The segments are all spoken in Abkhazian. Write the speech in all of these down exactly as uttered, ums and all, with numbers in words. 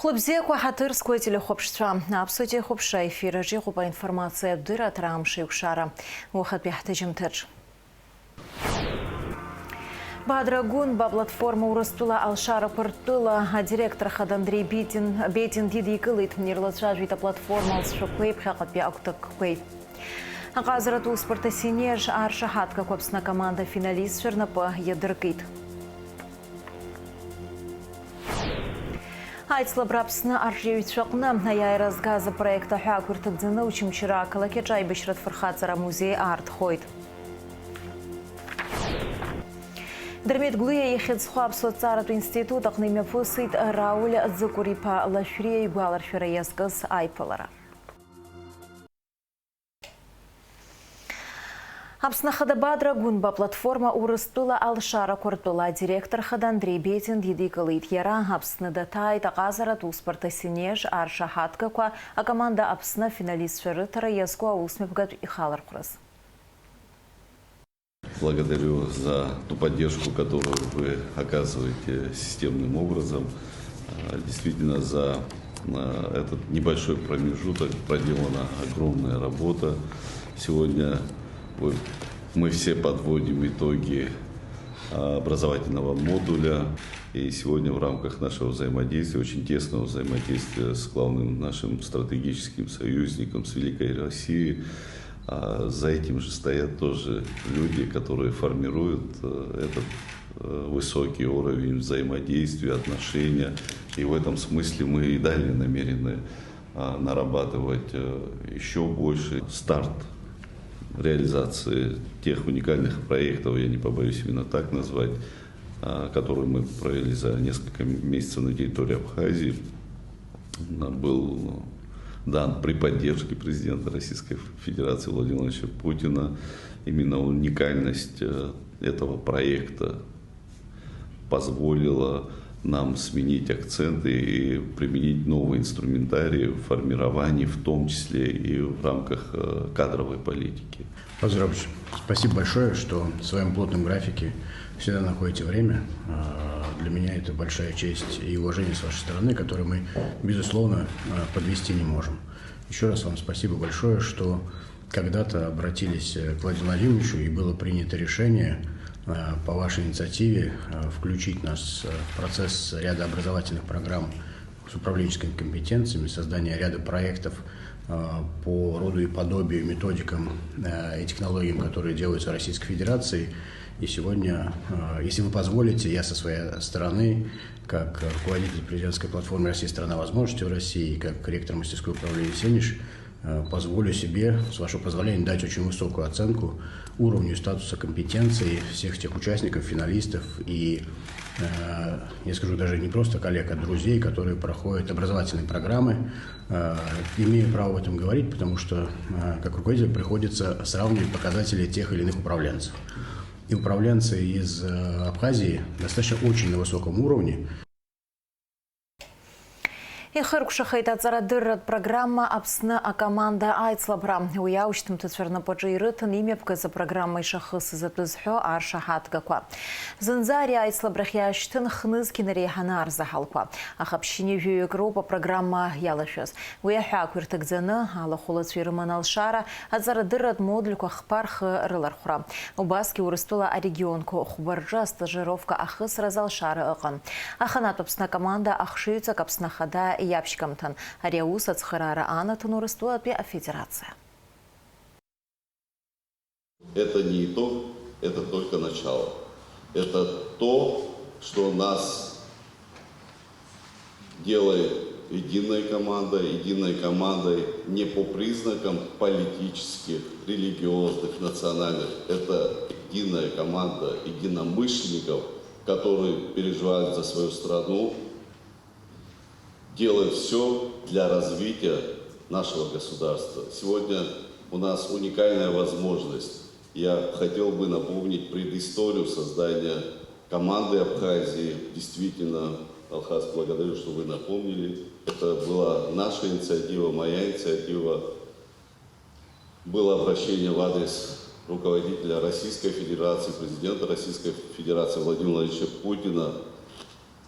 Хәлыбзиақәа ҳаҭыр зқәу ателехәаԥшцәа, аԥсуа телехәаԥшра аефир аҿы иҟоуп аинформациатә дырраҭара Амш еиқәшара. Уахатәи ҳҭыжьымҭаҿ. Бадра Гәынба аплатформа Урыстәыла алшарақәа ртәыла адиректор хада Андреи Бетин, Бетин дидикылеит, ирлацәажәеит аплатформа алҵшәақәеи ԥхьаҟатәи агәҭакқәеи. Аҟазаратә усбарҭа Синеж аршаҳаҭгақәа Аԥсны акоманда афиналистцәа рнапы иадыркит. Аицлабра Аԥсны арҿиаҩцәа аҟны аиааира згаз апроект аҳәаақәа ирҭагӡаны Очамчыра ақалақь аҿы аибашьратә фырхаҵара амузеи аартхоит. Дырмит Гәлиа ихьӡ зху аԥсуа ҭҵааратә институт аҟны имҩаԥысит Рауль Ӡыкәыр-иԥа Лашәриа игәаларшәара иазкыз аиԥылара. Аԥсны Ахада Бадра Гәынба аплатформа Урыстәыла алшарақәа ртәыла адиректор хада Андреи Бетин дидикылеит. Иара Аԥсны даҭааит аҟазаратә усбарҭа Синеж аршаҳаҭгақәа акоманда Аԥсны афиналистцәа рыҭара иазку аусмҩаԥгатә ихалархәраз. Благодарю за ту поддержку, которую вы оказываете системным образом. А, действительно, за, а, этот небольшой промежуток проделана огромная работа. Сегодня вы, мы все подводим итоги, а, образовательного модуля. И сегодня в рамках нашего взаимодействия, очень тесного взаимодействия с главным нашим стратегическим союзником, с Великой Россией, а, за этим же стоят тоже люди, которые формируют, э, этот, э, высокий уровень взаимодействия, отношения. И в этом смысле мы и далее намерены, а, нарабатывать, э, ещё больше. Старт реализации тех уникальных проектов, я не побоюсь именно так назвать, а, которую мы провели за несколько месяцев на территории Абхазии, а, был дан при поддержке президента Российской Федерации Владимира Владимировича Путина. Именно уникальность, э, этого проекта позволила нам сменить акценты и применить новый инструментарий в формировании, в том числе и в рамках, э, кадровой политики. Павел Зурабович, спасибо большое, что в своём плотном графике всегда находите время. А, для меня это большая честь и уважение с вашей стороны, которое мы, безусловно, а, подвести не можем. Ещё раз вам спасибо большое, что когда-то обратились, э, к Владимиру Владимировичу, и было принято решение, а, по вашей инициативе, а, включить нас, э, в процесс ряда образовательных программ с управленческими компетенциями, создание ряда проектов, а, по роду и подобию, методикам, а, и технологиям, которые делаются в Российской Федерации. И сегодня, а, если вы позволите, я со своей стороны, как руководитель президентской платформы «Россия — страна возможностей» в России, как ректор мастерской управления «Сенеж», а, позволю себе, с вашего позволения, дать очень высокую оценку уровню и статуса компетенции всех тех участников, финалистов и, э, я скажу, даже не просто коллег, а друзей, которые проходят образовательные программы. Э, имею право об этом говорить, потому что, э, как руководитель приходится сравнивать показатели тех или иных управленцев. И управленцы из, э, Абхазии достаточно очень на высоком уровне. Ихыркәшахеит аҵарадырратә программа Аԥсны акоманда аицлабра. Уи аушьҭымҭацәа рнапаҿы ирыҭан имҩаԥгаз апрограмма ишахысыз атәы зҳәо аршаҳаҭгақәа. Зынӡа ари аицлабрахь иаашьҭын хнызқь инареиҳаны арзаҳалқәа. Аха ԥшьынҩажәаҩык роуп апрограмма иалашәаз. Уи аҳәаақәа ирҭагӡаны, алахәылацәа ирыман алшара, аҵарадырратә модульқәа хԥа рхы рылархәра. Убасгьы Урыстәыла арегионқәа хәба рҿы астажировка ахысра залшара ыҟан. Аханатә Аԥсны акоманда ахшыҩҵак Аԥсны Ахада иаԥшьгамҭан. Ари аус ацхыраара анаҭон Урыстәылатәи Афедерациа. Это не итог, это только начало. Это то, что нас делает единой командой, единой командой не по признакам политических, религиозных, национальных. Это единая команда единомышленников, которые переживают за свою страну, делают всё для развития нашего государства. Сегодня у нас уникальная возможность. Я хотел бы напомнить предысторию создания команды Абхазии. Действительно, Алхас, благодарю, что вы напомнили. Это была наша инициатива, моя инициатива. Было обращение в адрес руководителя Российской Федерации, президента Российской Федерации Владимира Владимировича Путина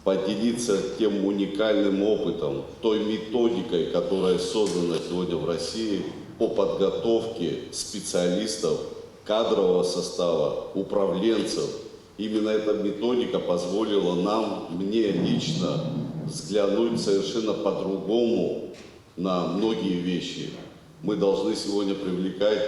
поделиться тем уникальным опытом, той методикой, которая создана сегодня в России по подготовке специалистов, кадрового состава, управленцев. Именно эта методика позволила нам, мне лично, взглянуть совершенно по-другому на многие вещи. Мы должны сегодня привлекать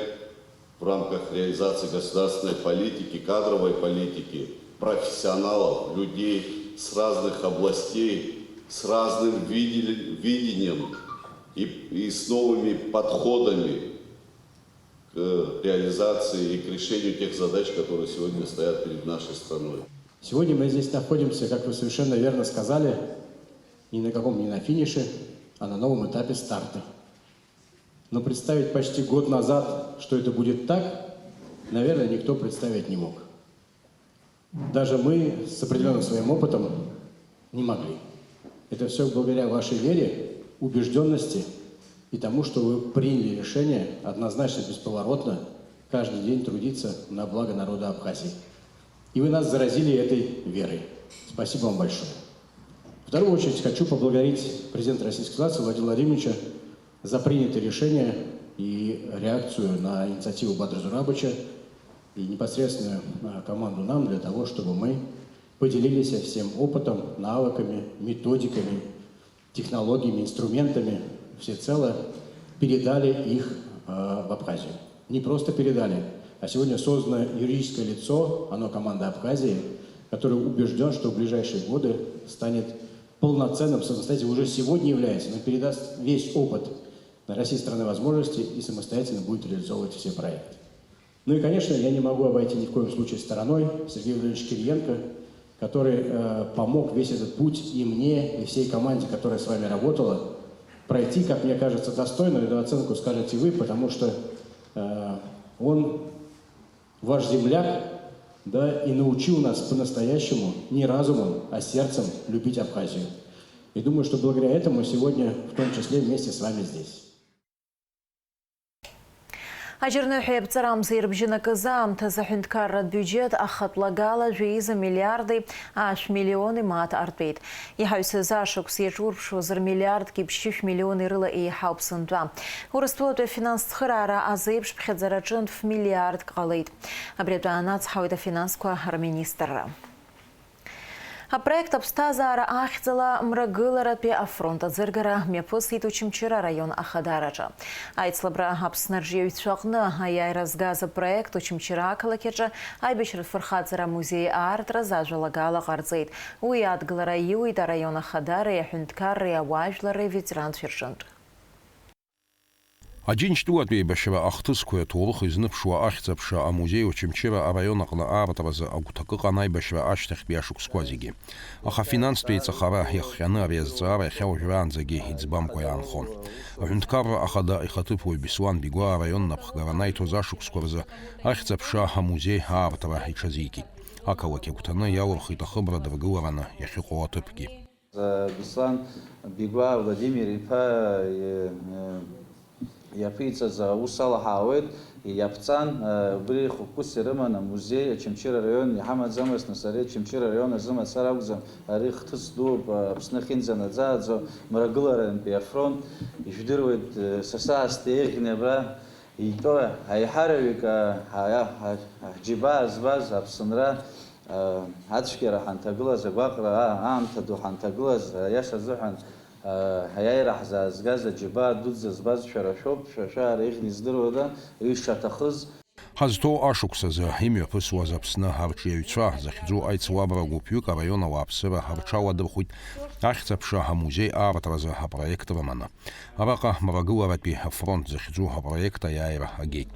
в рамках реализации государственной политики, кадровой политики профессионалов, людей с разных областей, с разным видели- видением и, и с новыми подходами к реализации и к решению тех задач, которые сегодня стоят перед нашей страной. Сегодня мы здесь находимся, как вы совершенно верно сказали, не на каком, не на финише, а на новом этапе старта. Но представить почти год назад, что это будет так, наверное, никто представить не мог. Даже мы с определенным своим опытом не могли. Это все благодаря вашей вере, убежденности и тому, что вы приняли решение однозначно, бесповоротно каждый день трудиться на благо народа Абхазии. И вы нас заразили этой верой. Спасибо вам большое. В вторую очередь хочу поблагодарить президента Российской Федерации Владимира Владимировича за принятое решение и реакцию на инициативу Бадра Зурабовича и непосредственную команду нам для того, чтобы мы поделились всем опытом, навыками, методиками, технологиями, инструментами, всецело передали их в Абхазию. Не просто передали, а сегодня создано юридическое лицо, оно команда Абхазии, который убежден, что в ближайшие годы станет полноценным самостоятельным, уже сегодня является, но передаст весь опыт на России страны возможности и самостоятельно будет реализовывать все проекты. Ну и, конечно, я не могу обойти ни в коем случае стороной Сергея Владимировича Кириенко, который э, помог весь этот путь и мне, и всей команде, которая с вами работала, пройти, как мне кажется, достойно, эту оценку скажете вы, потому что э, он ваш земляк, да, и научил нас по-настоящему не разумом, а сердцем любить Абхазию. И думаю, что благодаря этому сегодня в том числе вместе с вами здесь. Аџьарныҳәеи аԥҵарамзеи рыбжьанакыз аамҭазы аҳәынҭқарратә биуџьет ахатә лагала жәеиза миллиарди ашә миллиони мааҭ артәеит. Иҳаҩсыз ашықәс иаҿурԥшуаз рмиллиардки ԥшьышә миллиони рыла еиҳауп сынтәа. Урыстәылатәи афинанстә цхыраара азеиԥшԥхьаӡара аҿынтә фмиллиардк ҟалеит. Абри атәы аанацҳауеит афинансқәа рминистрра. Апроект аԥсҭазаара ахьӡала Мрагыларатәи афронт аӡыргара мҩаԥысит Очамчыра араион Ахадараҿы. Аицлабра Аԥсны арҿиаҩцәа аҟны аиааира згаз апроект Очамчыра ақалақь аҿы аибашьратә фырхаҵара амузеи аартразы ажәалагала ҟарҵеит. Уи адгылара аиуит араион Ахадареи аҳәынҭқарреи ауаажәларреи аветеранцәеи рҿынтә. Аџьынџьтәылатә еибашьра ахҭысқәеи аҭоурыхи зныԥшуа Ахьӡ-аԥша амузеи Очамчыра араион аҟны аартразы агәҭакы ыҟан аибашьра ашьҭахьтәи ашықәсқәа зегьы. Аха афинанстә еиҵахара иахҟьаны ари азҵаара иахьа уажәраанӡагьы иӡбамкәа иаанхон. Аҳәынҭқарра Ахада ихаҭыԥуаҩ Беслан Бигәаа араион напхгара анаиҭоз ашықәсқәа рзы Ахьӡ-аԥша амузеи аартра иҽазикит. Ақалақь агәҭаны иалырхит ахыбра дыргылараны иахьыҟоу аҭыԥгьы. Беслан Бигәаа Владимир-иԥа иаԥиҵаз аус алаҳауеит, иаԥҵан, убри хықәкыс ирыман амузеи, Очамчыра араион иҳамаӡамызт, нас ари Очамчыра араион азы мацара акәӡам, ари хҭыс дууп, Аԥсны ахьынӡанаӡааӡо, Мрагыларантәи афронт, ижәдыруеит, са саасҭа еиӷьны абра итәоу аиҳараҩык, ҳа-, ҳа-, ҳџьабаа збаз Аԥсынра, Ацәгьара ҳанҭагылаз, агәаҟра аамҭа ду ҳанҭагылаз, аиаша азыҳәан, ҳаиааира ҳзаазгаз аџьабаа дуӡӡа збаз шәара шәоуп, шәа шәаара еиӷьны издыруада, ишаҭахыз. Ҳазҭоу ашықәс азы имҩаԥысуаз Аԥсны арҿиаҩцәа захьӡу аицлабра гәыԥҩык араион ауааԥсыра рҽаладырхәит Ахьӡ-аԥша амузеи аартразы апроект рыманы. Араҟа Мрагыларатәи афронт захьӡу апроект аиааира агеит.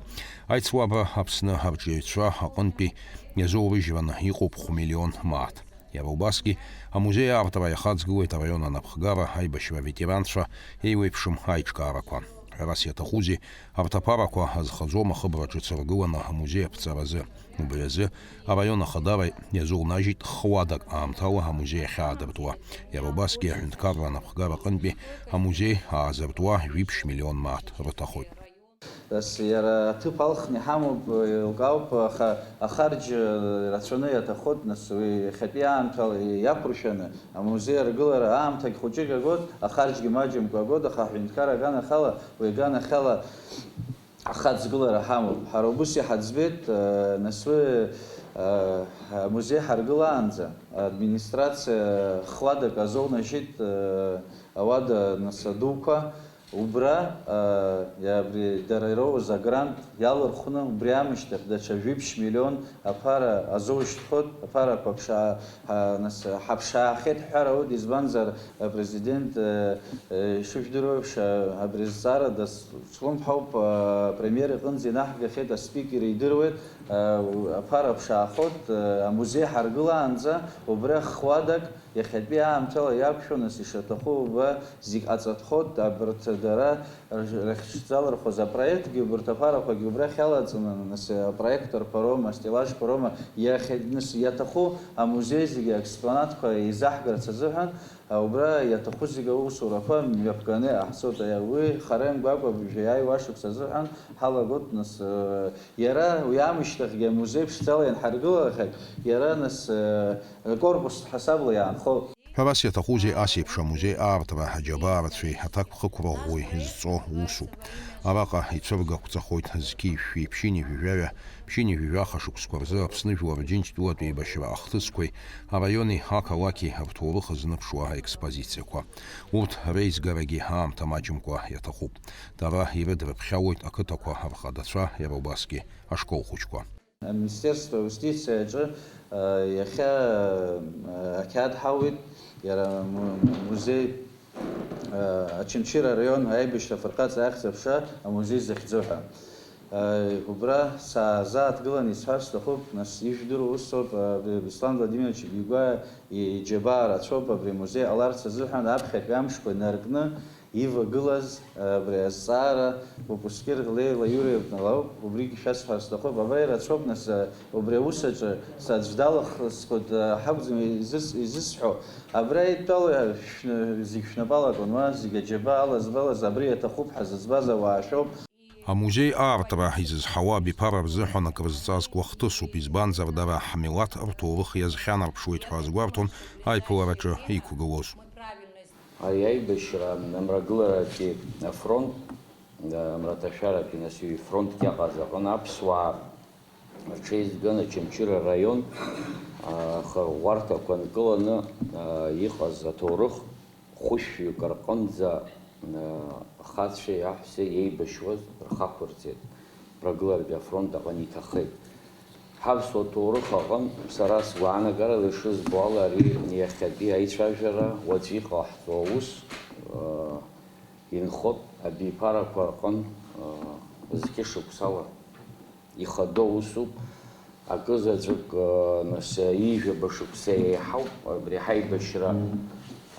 Аицлабра Аԥсны арҿиаҩцәа аҟынтәи иазоурыжьраны иҟоуп хә-миллион мааҭ. Иара убасгьы, амузеи аартра иахаҵгылеит араион анапхгара, аибашьра аветеранцәа, еиуеиԥшым аиҿкаарақәа. Ҳәарас иаҭахузеи, арҭ аԥарақәа азхаӡом ахыбра ҿыц ргыланы амузеи аԥҵаразы. Убри азы араион ахадара иазурнажьит х-уадак аамҭала амузеи ахьаадыртуа, иара убасгьы аҳәынҭқарра анапхгара аҟынтәи амузеи аазыртуа жәиԥшь миллион мааҭ рыҭахоит. Нас иара аҭыԥ алхны иҳамоуп, еилкаауп, аха ахарџь рацәаны иаҭахоит, нас уи иахьатәи аамҭала иақәыршәаны, амузеи аргылара аамҭагь хәыҷык агоит, ахарџьгьы маҷымкәа агоит, аха аҳәынҭқар аганахьала, уи аганахьала ахаҵгылара ҳамоуп. Ҳара убыс иҳаӡбеит, нас уи, амузеи ҳаргылаанӡа администрациа хәадак азоунажьит, ауада, нас, адуқәа, Убра, а, иа-, абри дара ироуз агрант иалырхәны, убри аамышьҭахь даҽа жәиԥшь миллион аԥара азоушьҭхоит, аԥарақәа ԥшаа-, а, нас, ҳаԥшаахеит ҳҳәар ауеит, избанзар, апрезидент, э, э, ишыжәдыруа еиԥш, а, абри азҵаара дазҿлымҳауп, а, апремиер иҟынӡа инаҳгахьеит, аспикер идыруеит, а, у-, аԥара ԥшаахоит, а, амузеи ҳаргылаанӡа, убри ахуадак, Иахьатәи аамҭала иақәшәо, нас, ишаҭаху убра зегь ҟаҵатәхоит, абарҭ дара рахьшзалырхуаз апроектгьы, убарҭ аԥарақәагьы убрахь иалаҵаны, нас, апроекторқәа роума, астеллажқәа роума, иахьа, нас, иаҭаху амузеи зегьы аекспонатқәа еизаҳгарц азыҳәан, а, убра иаҭаху зегьы аусурақәа мҩаԥганы иҟаҳҵоит. Уи хара имгакәа абыржәы иааиуа ашықәс азыҳәан ҳалагоит, нас, э, иара уи аамышьҭахьгьы амузеи ԥшӡала ианҳаргылахьак, иара, нас, э, Ркорпус ҳасабла иаанхо. Ҳәарас иаҭахузеи, ас еиԥш амузеи аартра аџьабаа рацәеи аҭакԥхықәра ӷәӷәеи зҵо усуп. Араҟа ицәыргақәҵахоит зқьи жәшәи ԥшьынҩажәи жәаҩа, ԥшьынҩажәи жәаха шықәсқәа рзы Аԥсны жәлар Џьынџьтәылатәи еибашьра ахҭысқәеи араиони ақалақьи рҭоурых зныԥшуа аекспозициақәа. Урҭ реизгарагьы аамҭа маҷымкәа иаҭахуп. Дара ирыдрыԥхьауеит ақыҭақәа рхадацәа, иара убасгьы ашкол хәыҷқәа. Аминистерство юстициа аҿы, а, иахьа, а, ақьаад ҳауит, иара му-, музеи, а, Очамчыра араион аибашьра афырхаҵа ахьӡ-аԥша амузеи захьӡу ҳәа. А, убра саазааҭгыланы исҳәар сҭахуп, нас, ижәдыруа усоуп, а, Беслан Владимирович Бигәа иџьабаа рацәоуп абри амузеи ҟаларц азыҳәан аԥхьатәи амшқәа инаркны, ивагылаз, абри азҵаара Бупускир Леила Юрьевна лоуп, убригьы шәасҳәар сҭахуп. Абра ирацәоуп, нас, убри аус аҿы са аӡә далахысхоит ҳакәӡам изыс-, изысҳәо. Абра идтәалоу шәны-, зегь шәнапала акәын, уа зегь аџьабаа алазбалаз, абри иаҭахуп ҳәа зыӡбаз ауаа шәоуп. Амузеи аартра изызҳауа абиԥара рзыҳәан акрызҵазкуа хҭысуп, избанзар, дара ҳмилаҭ рҭоурых иазхьанарԥшуеит ҳәа азгәарҭон аиԥылараҿы иқәгылоз. Ари аибашьра амрагыларатәи афронт, амраҭашәаратәи, нас, ҩ-фронтк иаҟаз аҟны аԥсуаа рҽеизган Очамчыра араион, а, ахырӷәӷәарҭақәа нкыланы, а, иҟаз аҭоурых хәышәҩык рҟынӡа, а, ахацәеи аҳәсеи еибашьуаз рхақәырҵеит, мрагыларатәи афронт аҟны иҭахеит. Ҳаԥсуа ҭоурых аҟынтә, сара сгәаанагарала ишызбо ала, ари иахьатәи аицәажәара, уаҵәы иҟаҳҵо аус, ыы, инхоит абиԥарақәа рҟынтә, ыы, зқьышықәсала ихадоу усуп. Акызаҵәык, ыы, нас, ҩажәаба шықәса еиҳауп абри ҳаибашьра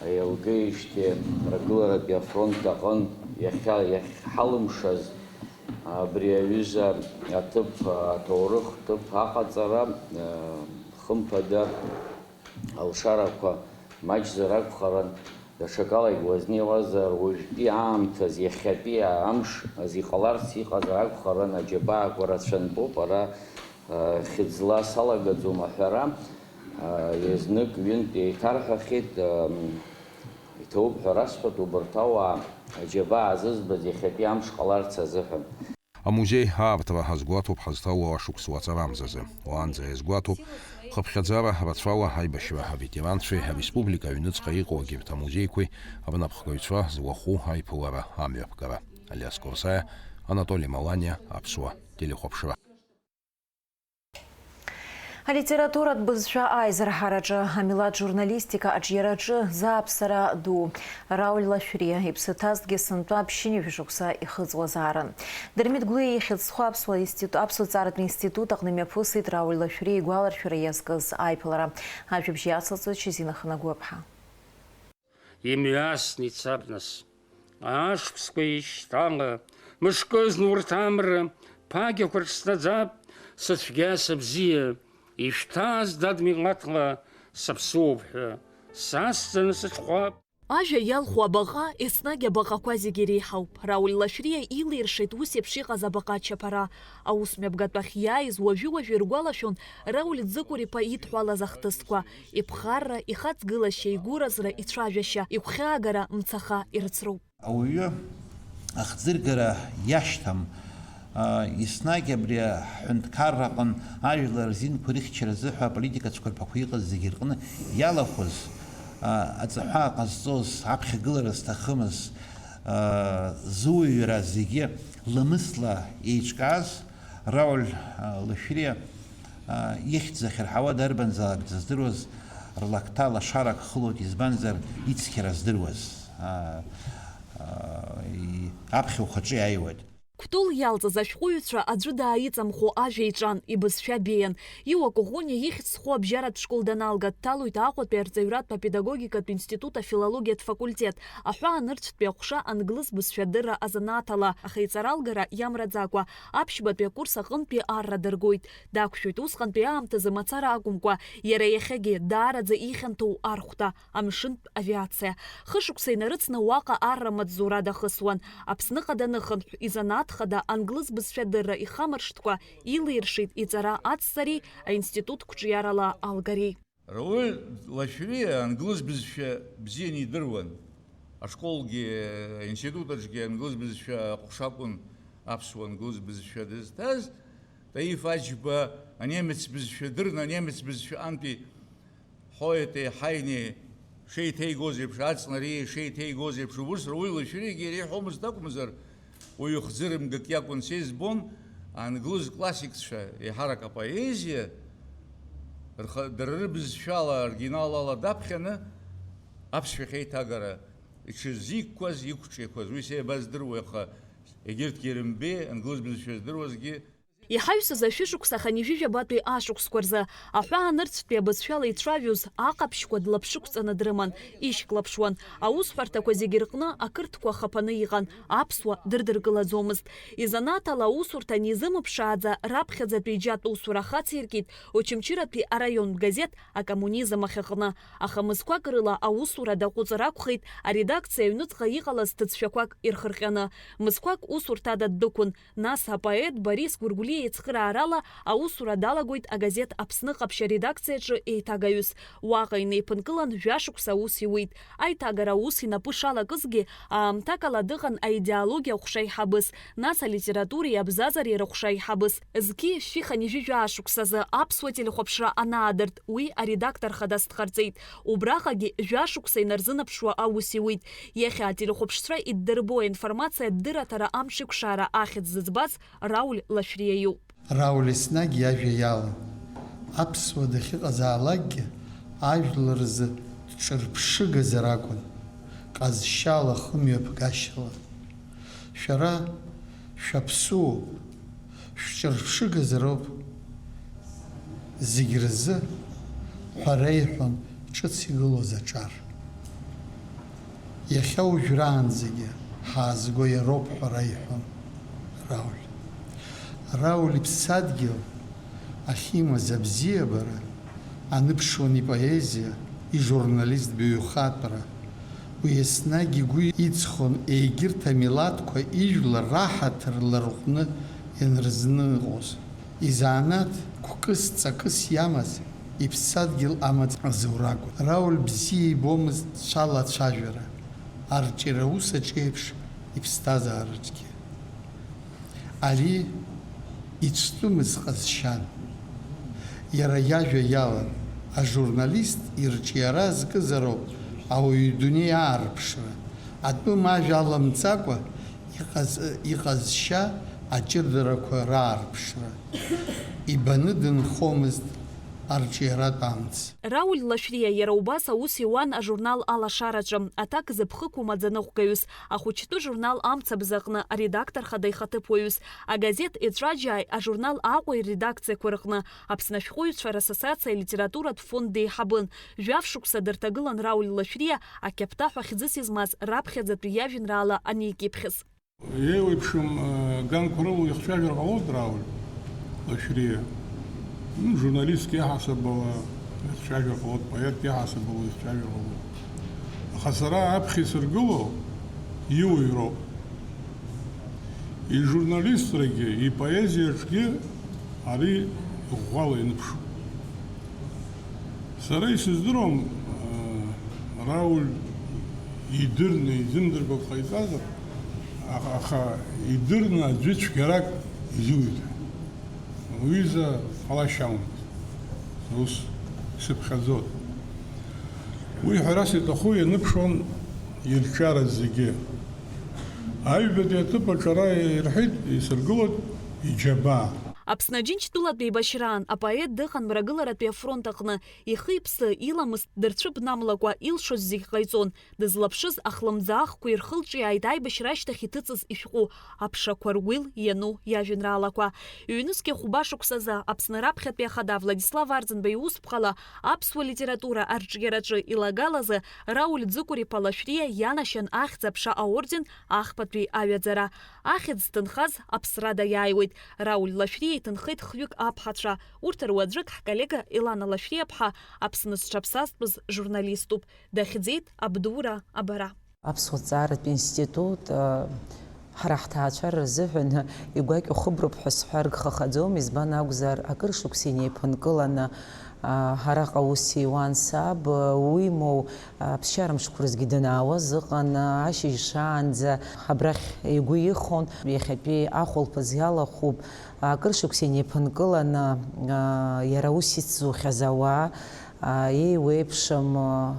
еилгеижьҭеи, мрагыларатәи афронт аҟынтә иахьа-, иахьҳалымшаз абри аҩыза аҭыԥ, аҭоурых ҭыԥ аҟаҵара, хымԥада, алшарақәа маҷзар акәхарын, даҽакалагь уазнеиуазар, уажәтәи аамҭаз, иахьатәи амш азы иҟаларц иҟазар акәхарын, аџьабаақәа рацәантәуп, ара, хьыӡла салагаӡом аҳәара, иазнык-ҩынтә еиҭарҳәахьеит, Иҭабуп ҳәа расҳәоит убарҭ ауаа аџьабаа азызбаз иахьатәи амш ҟаларц азыҳәан. Амузеи аартра ҳазгәаҭоуп ҳазҭалоу ашықәс уаҵарамзазы. Уаанӡа иазгәаҭоуп, хыԥхьаӡара рацәала аибашьра аветеранцәеи ареспублика аҩныҵҟа иҟоу егьырҭ амузеиқәеи рнапхгаҩцәа зуаху аиԥылара амҩаԥгара. Алиас Курсаиа, Анатоли Маланиа, Аԥсуа телехәаԥшра. Алитературатә бызшәа аизырҳараҿы, амилаҭ журналистика аҿиараҿы зааԥсара ду Рауль Лашәриа иԥсы ҭазҭгьы сынтәа ԥшьынҩажәа шықәса ихыҵуазаарын. Дырмит Гәлиа ихьӡ зху аԥсуа институт, аԥсуа ҵаратә институт аҟны имҩаԥысит Рауль Лашәриа игәаларшәара иазкыз аиԥылара. Ажәабжь иацылҵоит Шьазина Хнагәаԥҳа. Имҩасны ицап нас. Ашықәсқәа еишьҭала, мышкызны урҭ амра ԥагьақәа рҽснаӡап, сыцәгьа-сыбзиа, ишәҭааз дад милаҭла саԥсуоуп ҳәа, сасҵаны сыҽхәап. Ажәа иалху абаҟа, еснагь абаҟақәа зегьы иреиҳауп. Рауль Лашәриа илиршеит ус еиԥш иҟаз абаҟа ачаԥара. Аус мҩаԥгатәахь иааиз уажәы-уажәы иргәалашәон Рауль Ӡыкәыр-иԥа идҳәалаз ахҭысқәа. Иԥхарра, ихаҵгылашьа, игәыразра, ицәажәашьа, игәхьаагара мцаха ирыцроуп. Ауаҩы ахӡыргара иашьҭам, а, еснагь абри аҳәынҭқарра аҟын ажәлар рзинқәа рыхьчаразы ҳәа аполитика цәқәырԥақәа иҟаз зегьы рҟны иалахәыз, а, аҵаҳәа ҟазҵоз, аԥхьагылара зҭахымыз, а, зуаҩра зегьы ламысла еиҿкааз Рауль, а, Лашәриа, а, ихьӡ ахьырҳауа дарбанзаалак дыздыруаз рлакҭа лашарак хылоит, избанзар, ицқьара здыруаз, а, а, и-, аԥхьа ухаҿы иааиуеит. Кәтол иалҵыз ашәҟәыҩҩцәа аӡәы дааиҵамхо ажәа иҿан, ибызшәа беиан. Иуа Коӷониа ихьӡ зху абжьаратә школ даналга, дҭалоит Аҟәатәи арҵаҩратә апедагогикатә институт афилологиатә факультет. Аҳәаанырцәтәи аҟәша англыз бызшәа адырра азанааҭ ала, аха иҵаралгара иамраӡакәа, аԥшьбатәи акурс аҟынтәи арра дыргоит. Дақәшәоит усҟантәи аамҭазы мацара акәымкәа, иара иахьагьы даараӡа ихьанҭоу архәҭа, амшынтә авиациа. Хышықәса инарыцны уаҟа арра маҵзура дахысуан. Аԥсныҟа даныхынҳә, изанааҭ хада англыз бызшәа адырра ихамыршҭкәа, илиршеит иҵара ацҵареи аинститут қәҿиарала алгареи. Рауль Лашәриа англыз бызшәа бзианы идыруан. Ашколгьы, аинститут аҿгьы англыз бызшәа аҟәша акәын аԥсуа англыз бызшәа дызҭаз. Таиф Аџьба анемец бызшәа дырны, анемец бызшәа антәи Ҳоетеи Ҳаинеи шеиҭеигоз еиԥш, Аҵнариеи шеиҭеигоз еиԥш, убыс Рауль Лашәриагьы иреиҳәомызт акәымзар, уаҩы хӡырымгак иакәын. Са избон, англыз классикцәа, еиҳарак апоезиа, рха-, дара рыбызшәала, оригиналала даԥхьаны, аԥсшәа ахьеиҭагара иҽызикқәаз, иқәҿиақәаз, уи сеибаздыруеи, аха егьырҭгьы ирымбеи, англыз бызшәа здыруазгьы. Иҳаҩсыз ашәышықәса хынҩажәижәабатәи ашықәсқәа рзы, аҳәаанырцәтәи абызшәала ицәажәоз аҟаԥшьқәа длаԥшықәҵаны дрыман, ишьклаԥшуан. Аусҳәарҭақәа зегьы рҟны ақырҭқәа хаԥаны иҟан, аԥсуа дырдыркылаӡомызт. Изанааҭ ала аусурҭа анизымԥшааӡа, раԥхьаӡатәи иџьатә усура ахациркит Очамчыратәи араионтә газеҭ Акоммунизм ахь аҟны. Аха мызқәак рыла аусура даҟәыҵыр акәхеит, аредакциа аҩныҵҟа иҟалаз ҭыӡшәақәак ирхырҟьаны. Мызқәак усурҭада ддәықәын, Нас апоет Борис Гәыргәлиа ицхыраарала аусура далагоит агазеҭ Аԥсны Ҟаԥшь аредакциаҿы еиҭагаҩыс. Уаҟа инеиԥынкылан жәашықәса аус иуит. Аиҭагара аус инапы шалакызгьы, аамҭакала дыҟан аидеологиа аҟәша аиҳабыс, нас алитературеи абзазареи рыҟәша аиҳабыс. Зқьи шәи хынҩажәи жәаа шықәсазы аԥсуа телехәаԥшра анаадырт, уи аредактор хадас дҟарҵеит. Убраҟагьы жәашықәса инарзынаԥшуа аус иуит. Иахьа ателехәаԥшцәа иддырбо аинформациа ддыраҭара амҽеиқәшаара ахьӡ зыӡбаз Рауль Лашәриа иоуп. Рауль еснагь иажәа иалан. Аԥсуа дахьыҟазаалакгьы ажәлар рзы дҿырԥшыгазар акәын, ҟазшьала, хымҩаԥгашьала. Шәара шәаԥсуоуп, шәҿырԥшыгазароуп зегь рзы, ҳәа реиҳәон ҿыц игылоз аҿар. Иахьа уажәраанӡагьы ҳаазго иароуп ҳәа реиҳәон Рауль. Рауль иԥсадгьыл ахьимаз абзиабара аныԥшуан ипоезиа, ижурналист баҩхатәра. Уи еснагь игәы иҵхон егьырҭ амилаҭқәа ижәлар раҳаҭыр ларҟәны ианрызныҟәоз. Изанааҭ гәкыс-ҵакыс иамаз иԥсадгьыл амаҵ азура акәын. Рауль бзиа ибомызт цәала ацәажәара, арҿиара аус аҿы еиԥш иԥсҭазаараҿгьы. Ари ицәтәымыз ҟазшьан. Иара иажәа иалан, ажурналист ирҿиара зкызароуп ауаҩы идунеи аарԥшра, атәым ажәа аламҵакәа иҟаз-, иҟазшьа аҷыдарақәа раарԥшра. Ибаны дынхомызт арҿиаратә амц. Рауль Лашәриа иара убас аус иуан ажурнал Алашараҿы, аҭак зыԥхықәу маӡаныҟәгаҩыс, ахәыҷтәы журнал Амцабз аҟны аредактор хада ихаҭыԥуаҩыс, агазеҭ Еҵәаџьааи ажурнал Аҟәеи рредакциақәа рҟны Аԥсны ашәҟәыҩҩцәа рассоциациа алитературатә фонд деиҳабын. Жәаф шықәса дырҭагылан Рауль Лашәриа ақьаԥҭаҳәа хьӡыс измаз раԥхьаӡатәи иажәеинраала аникьыԥхьыз. Еиуеиԥшым, э, ганқәа рыла ихцәажәар ҟалоит Рауль Лашәриа. М, журналистк иаҳасаб ала ихцәажәар ҟалоит, поетк иаҳасаб ала ихцәажәар ҟалоит. Аха сара аԥхьа исыргыло иуаҩроуп. Ижурналистрагьы, ипоезиаҿгьы ари ӷәӷәала ианыԥшуп. Сара исыздыруам, э, Рауль идырны, изымдыркәа ҟаиҵазар, аха, аха идырны аӡәы цәгьарак изиуит ҳәа. Уҩыза ҟалашьа амамызт. Ус сыԥхьаӡоит. Уи ҳәарас иҭаху ианыԥшуан ирҿиара зегьы. Аҩбатәи аҭыԥ аҿы ара ирҳәеит, исыргылоит иџьабаа. Аԥсны Аџьынџьтәылатә еибашьраан апоет дыҟан Мрагыларатәи афронт аҟны. Ихы-иԥсы, иламыс дырцәыбнамлакәа, илшоз зегь ҟаиҵон. Дызлаԥшыз ахлымӡаахқәа ирхылҿиааит аибашьра ашьҭахь иҭыҵыз ишәҟәы, аԥшақәа ргәил иану иажәеинраалақәа. Ҩнызқьи хәба шықәсазы Аԥсны раԥхьатәи ахада Владислав Арӡынба иусԥҟала аԥсуа литература арҿиараҿы илагалазы Рауль Ӡыкәыр-иԥа Лашәриа ианашьан Ахьӡ-аԥша аорден ахԥатәи аҩаӡара. Ахьӡ зҭынхаз аԥсрада иааиуеит. Рауль Лашәриа иҭынхеит хҩык аԥҳацәа. Урҭ руаӡәык ҳколлега Елана Лашәриаԥҳа Аԥсны зҽаԥсазтәыз журналиступ. Дахьӡеит Абдура абара. Аԥсуа ҭҵааратә институт, а, ҳара ҳҭаацәара рзыҳәан игәакьоу хыброуп ҳәа сҳәар гхахаӡом, избан акәзар, акыр шықәса инеиԥынкыланы, а, араҟа аус иуан саб, а, уимоу, а, ԥсшьара мшқәа рзгьы данаауаз ыҟан, а, ашьыжь шаанӡа абрахь игәы ихон, иахьатәи ахәылԥаз иалахәуп, а, акыр шықәса инеиԥынкыланы, а, иара аус ицзухьаз ауаа, а, еиуеиԥшым, а,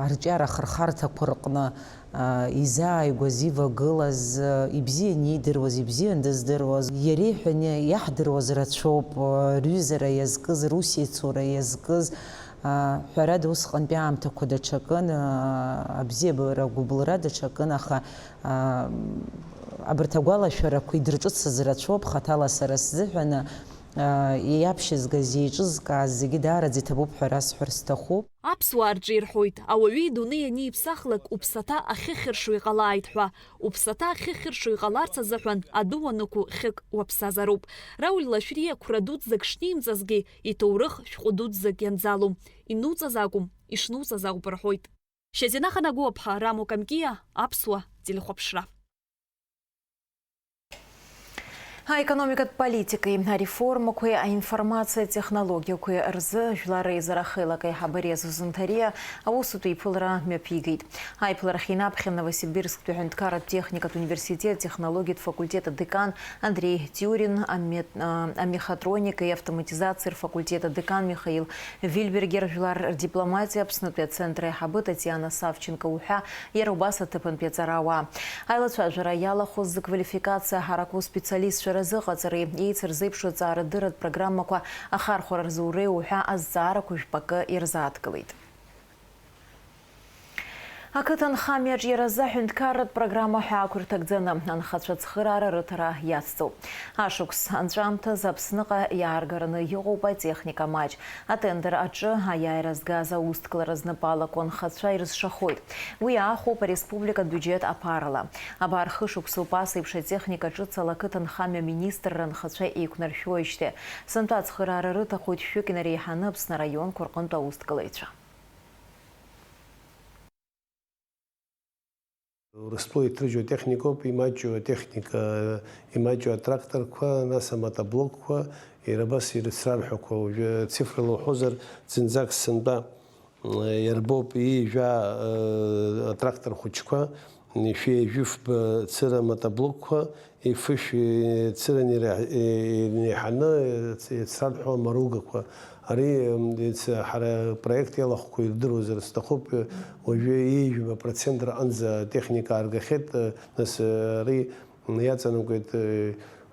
арҿиара ахырхарҭақәа рҟны, а, изааигәаз, ивагылаз, а, ибзианы иидыруаз, ибзианы дыздыруаз, иара иҳәаны иаҳдыруаз рацәоуп, а, рҩызара иазкыз, русеицура иазкыз, а, ҳәарада, усҟантәи аамҭақәа даҽакын, а, абзиабара агәыбылра даҽакын, аха, а, абарҭ агәалашәарақәа идырҿыцыз рацәоуп, хаҭала сара сзыҳәаны, а, иаԥшьызгаз, еиҿызкааз зегьы даараӡа иҭабуп ҳәа расҳәар сҭахуп. Аԥсуаа рҿы ирҳәоит, ауаҩы идунеи аниԥсахлак уԥсаҭа ахьыхьыршо иҟалааит ҳәа. Уԥсаҭа ахьыхьыршо иҟаларц азыҳәан аду уанықәу хьык уаԥсазароуп. Рауль Лашәриа қәра дуӡӡак шнимҵазгьы, иҭоурых шәҟәы дуӡӡак ианӡалом. Инуҵаз акәым, ишнуҵаз ауп рҳәоит. Шьазина Ханагәаԥҳа, Рамо Камкиа, Аԥсуа телехәаԥшра. Аекономикатә политикеи ареформақәеи аинформациатә технологиақәеи рзы Жәлар Реизара ахеилак аиҳабыреи Зузу Нтариа аусутә еиԥылара мҩаԥигеит. Аиԥыларахь инаԥхьан Новосибирсктәи аҳәынҭқарратә техникатә университет технологиатә факультет адекан Андреи Тиурин, амет-, а, амехатроникеи автоматизациеи рфакультет адекан Михаил Вильбергер, жәлар рдипломатиа Аԥснытәи ацентр аиҳабы Татиана Савченко уҳәа, иара убас аҭыԥантәи аҵарауаа. Аилацәажәара иалахәыз зквалификациа ҳараку специалистцәа разыҟаҵареи, еицырзеиԥшу аҵаарадырратә программақәа ахархәара рзуреи уҳәа азҵаарақәа жәпакы ирзааҭгылеит. Ақыҭанхамҩа аҿиаразы аҳәынҭқарратә программа ҳәа ақәырҭагӡаны анхацәа ацхыраара рыҭара иацҵоуп. Ашықәс анҵәамҭаз Аԥсныҟа иааргараны иҟоуп атехника маҷ. Атендер аҿы аиааира згаз аусҭклара знапы алаку анхацәа ирызшахоит. Уи аахәоуп ареспублика абиуџьет аԥарала. Абар, хышықәсоуп ас еиԥш атехника ҿыц ала ақыҭанхамҩа аминистрра анхацәа еиқәнаршәоижьҭеи. Сынтәа ацхыраара рыҭахоит шәҩык инареиҳаны Аԥсны араионқәа рҟынтә аусҭклаҩцәа. Урыстәыла иҭрыжьу атехникоуп, имаҷу атехника, имаҷу атракторқәа, нас амотоблокқәа, иара абас ирыцрарҳәақәа, уажәы цифрала уҳәозар, зынӡак сынтәа, м, иарбоуп ҩажәа, э, атрактор хәыҷқәа, шәи жәыфба цыра мотоблокқәа, ифышә, цыран иреиҳаны ицрарҳәо амаругақәа. Ари, м, иц-, ҳара апроект иалахәқәа ирдыруазар сҭахуп, уажәы ҩажәа процент рҟынӡа атехника ааргахьеит, нас, ари иаҵанакуеит,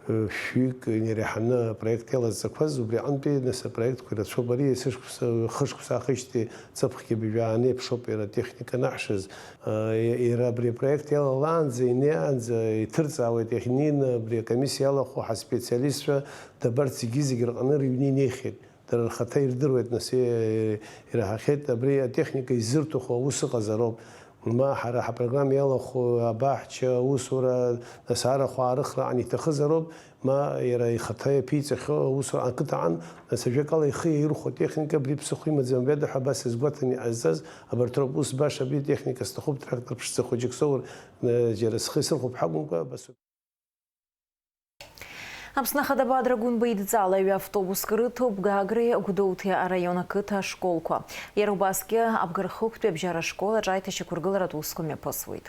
шәҩык иреиҳаны апроект иалазҵақәаз, убри аҟынтәи, нас, апроектқәа ирацәоуп. Ари есышықәса, хышықәса аахижьҭеи ҵыԥхгьы бжәааны еиԥшоуп иара атехника анаҳшаз. Иара абри апроект иалалаанӡа, инеиаанӡа иҭырҵаауеит, иахьнеины абри акомиссиа иалахәу ҳаспециалистцәа дабарц зегьы-зегьы рҟны рыҩны инеихьеит. Дара рхаҭа ирдыруеит, нас, ираҳахьеит, абри атехника изырҭаху аус ыҟазароуп. Ма ҳара ҳапрограмма иалахәу абаҳча, аусура, нас арахә аарыхра ан иҭахызароуп, ма иара ихаҭа иаԥиҵахьоу аусура ақыҭа аан, нас ажәакала ихы иаирхәо атехника абри ԥсыхәа имаӡам, абри ада ҳәа абас иазгәаҭаны иҟазҵаз абарҭ роуп, ус баша абри атехника сҭахуп, трактор ԥшӡа хәыҷык соур, ы, џьара схы исырхәо ҳакәымкәа, абас. Аԥсны Ахада Бадра Гәынба идҵала ҩы автобуск рыҭоуп Гагреи Гәдоуҭеи араион ақыҭа ашколқәа. Иара убасгьы Абгархықәтәи абжьара ашкол аҿы аиҭашьақәыргыларатә усқәа мҩаԥысуеит.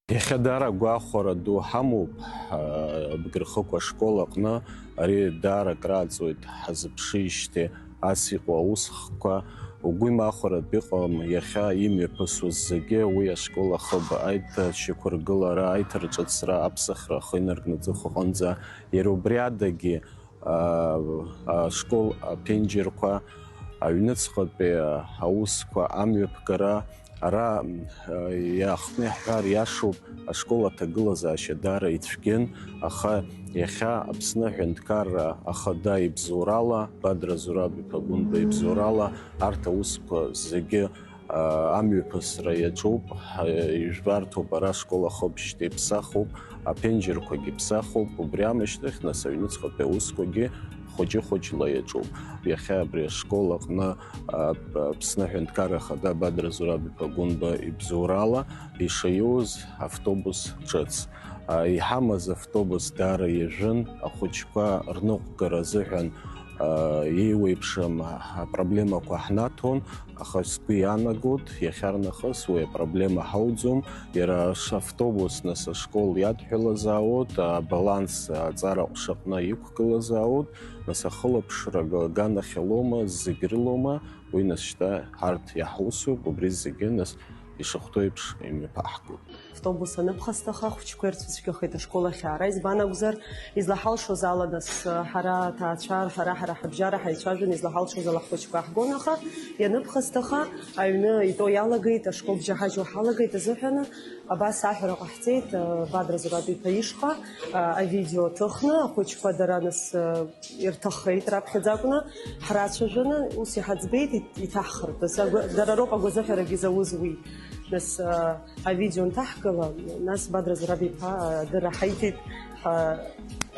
Иахьа даара агәахәара ду ҳамоуп, а, Абгархықә ашкол аҟны ари даара акрааҵуеит ҳазыԥшижьҭеи. Ас иҟоу аусхкқәа угәы имахәаратә иҟам, иахьа имҩаԥысуаз зегьы уи ашкол ахыб аиҭашьақәыргылара, аиҭарҿыцра, аԥсахра ахы инаркны аҵыхәа аҟынӡа, иара убри адагьы, а, ашкол аԥенџьырқәа, аҩныҵҟатәи аусқәа, амҩаԥгара, ара, а, иаахтны иаҳҳәар иашоуп, ашкол аҭагылазаашьа даара ицәгьан, аха иахьа Аԥсны аҳәынҭқарра ахада ибзоурала, Бадра Зураб-иԥа Гәынба ибзоурала, арҭ аусқәа зегьы, а, амҩаԥысра иаҿуп, а, ижәбарҭоуп, ара ашкол ахыбжьтә иԥсахуп, аԥенџьырқәагьы ԥсахуп, убри аамышьҭахь, нас, аҩныҵҟатәи аусқәагьы хәыҷы-хәыҷла иаҿуп. Иахьа абри ашкол аҟны, а, Аԥсны аҳәынҭқарра ахада Бадра Зураб-иԥа Гәынба ибзоурала ишаиуз автобус ҿыц. А, иҳамаз автобус даара иажәын, ахәыҷқәа рныҟәгара азыҳәан, а, еиуеиԥшым апроблемақәа ҳнаҭон, аха сгәы иаанагоит, иахьарнахыс уи апроблема ҳауӡом. Иара аш-, автобус, нас, ашкол иадҳәалазаауеит, абаланс аҵара ҟәшаҟны иқәгылазаауеит, нас, ахылаԥшра га-, аганахьалома, зегь рылома, уи, нас, шьҭа ҳарҭ иаҳусуп, убри зегьы, нас, ишахәҭоу еиԥш имҩаԥаҳгоит. Автобус аныԥхасҭаха, ахәыҷқәа ирцәыцәгьахеит ашкол ахь аара. Избан акәзар, излаҳалшоз ала, нас, ҳара аҭаацәа, ҳара, ҳара ҳабжьара ҳаицәажәон, излаҳалшоз ала ҳхәыҷқәа ҳгон, аха ианыԥхасҭаха, аҩны итәо иалагеит, ашкол бжьаҳажьуа ҳалагеит азыҳәаны, абас аҳәара ҟаҳҵеит, Бадра Зураб-иԥа ишҟа, авидео ҭыхны, ахәыҷқәа дара, нас, ирҭаххеит раԥхьаӡа акәны, ҳрацәажәаны, ус иҳаӡбеит, ит-, иҭаҳхыртәыз. Агәа-, дара роуп агәазыҳәарагьы зауз уи. Нас, а, авидео нҭаҳгала, нас Бадра Зураб-иԥа, а, адырра ҳаиҭеит, ҳа-,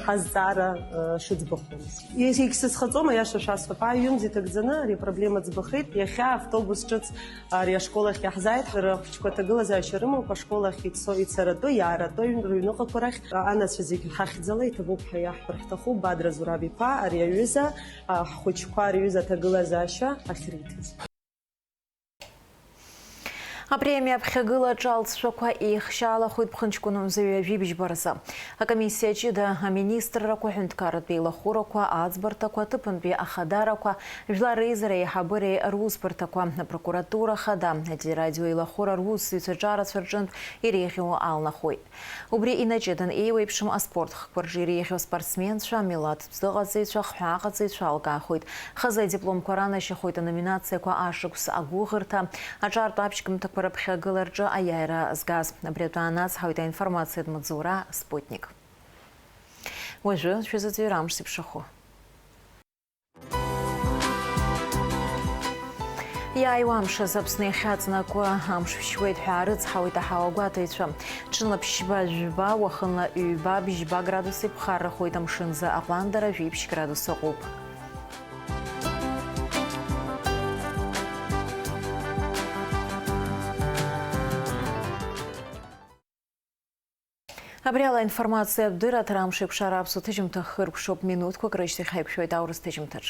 ҳазҵаара, а, шыӡбахәыз. Егь-, егьсызхаҵом, аиаша шәасҳәап, ааҩымз иҭагӡаны ари апроблема ӡбахеит. Иахьа автобус ҿыц ари ашкол ахь иаҳзааит, ҳара ахәыҷқәа аҭагылазаашьа рымоуп, ашкол ахь ицо, ицаратәы, иааратәы, рыҩныҟақәа рахь, а, анацәа зегь ҳахьӡала иҭабуп ҳәа иаҳҳәар ҳҭахуп, Бадра Зураб-иԥа, ари аҩыза, а, ҳхәыҷқәа рҩыза аҭагылазаашьа ахьриҭаз. Апремиа аԥхьагылаҿы алҵшәақәа еихшьаалахоит ԥхынҷкәын мза ҩажәи быжьба рзы. Акомиссиа ҷыда аминистррақәа, аҳәынҭқарратә еилахәырақәа, аӡбарҭақәа, аҭыԥантәи ахадарақәа, жәлар реизара еиҳабыреи русбарҭақәа, апрокуратура ахада, ателерадио еилахәыра русзуҩцәа ҿарацәа рҿынтә иреиӷьу алнахуеит. Убри инаҷыдан еиуеиԥшым аспорт хкқәа рҿы иреиӷьу аспортсменцәа, амилаҭтә дыҟаҵаҩцәа, ахҳәааҟаҵаҩцәа алгахуеит. Хазы адипломқәа ранашьахоит аноминациақәа ашықәс агәыӷырҭа, аҿартә аԥшьгамҭақәа рыԥхьагыла рҿы аиааира згаз. Абри атәы аанацҳауеит аинформациатә маҵзура Спутник. Уажәы шәазыӡырҩра амш зеиԥшрахо. Иааиуа амш азы Аԥсны иахьаҵнакуа амш шәшьуеит ҳәа аарыцҳауеит аҳауагәаҭаҩцәа. Ҽынла ԥшьба жәба, уахынла ҩба бжьба градус иԥхаррахоит, амшынзы аҟәандара жәиԥшь градус ыҟоуп. Абри ала аинформациатә дырраҭара амш еиқәшара аԥсуа ҭыжьымҭа хыркәшоуп, минуҭқәак рышьҭахь ҳаиқәшәоит аурыс ҭыжьымҭаҿ.